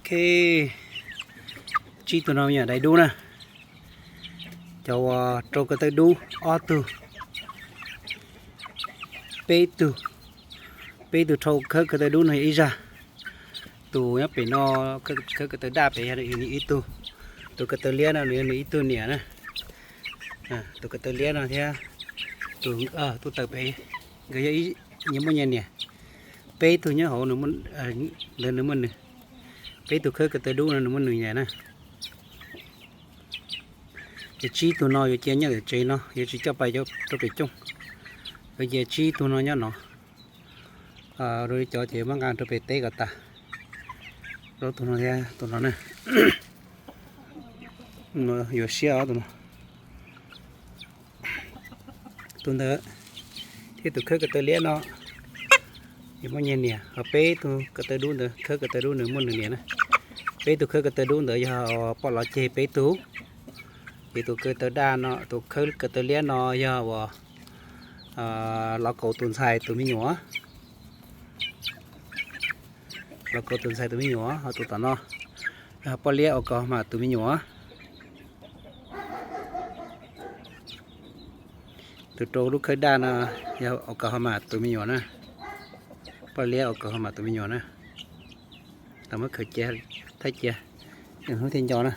Ok, tsib tug no yog dais dub na. Cov uas rau ko taw dub ob tug, peb tug, peb tug rau khawb ko taw dub no yog ib zag. Tus nyob pem no khawb ko taw daj pem yog nws ib tug. Tus ko taw liab no nws yog nws ib tug niam na. Tus ko taw liab no thiab tus, tus taw pem, nkawd yog nyias muaj nyias niam. Peb tug nyob hauv ntawd nws muaj nws, peb tug khawb ko taw dub no nws muaj nws niam na. Ces tsib tug no yuav cia nyob ntawm tsev no, yuav tsis coj pais rau pem cooj. Yuav cia tsib tug no nyob no. Rau li cov ces muab nqa rau pem teb kom tas. Plaub tug no thiab tus no na. Yuav siab os tus no. Tus ntawd thiab tus khawb ko taw liab no yuav muaj nyias niam, ho peb tug ko taw dub ntawd, khawb ko taw dub nws muaj nws niam na. Peb tug khawb ko taw dub ntawd yog poj lov ceg peb tug. Ces tus ko taw daj no, tus khawb ko taw liab no yog uas lov kaus tus ntxhais tus me nyuam. Lov kaus tus ntxhais tus me nyuam, ho tus tom no yog poj liab ua kaus mas tus me nyuam. Tus rau lub khawb daj no yog ua kaus ho mas tus me nyuam na. Poj liab ua kaus ho mas tus me nyuam na. Tau muab khaws cia, thaij cia, hnub thiaj nco na.